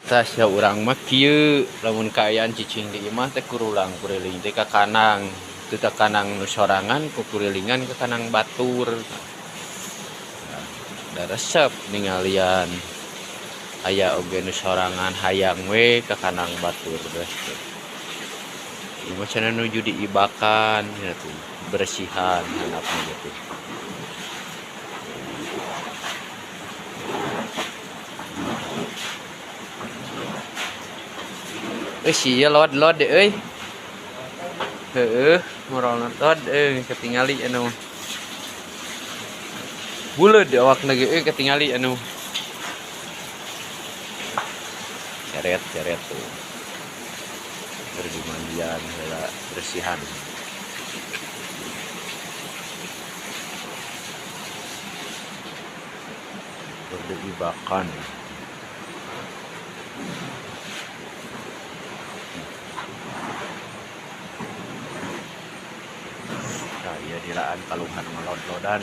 Tas ya urang mah kieu lamun kaayaan cicing di imah teh kurulang kuriling teh ka kanang. Teu ka kanang nu sorangan kukurilingan ka kanang batur. Nah, da resep ningalian aya oge nu sorangan hayang we ka kanang batur teh. Ieu mah cenah nuju diibakan nya tuh, bersihan handapna gitu. Sia lod-lod deh euy. Heeh, moralna lod euy katingali anu. Buleud awakna ge euy katingali anu. Ceret-ceret tuh. Keur dimandian heula bersihan. Keur diibakan. Nah, iya dilaan kaluhan ngelod-lodan.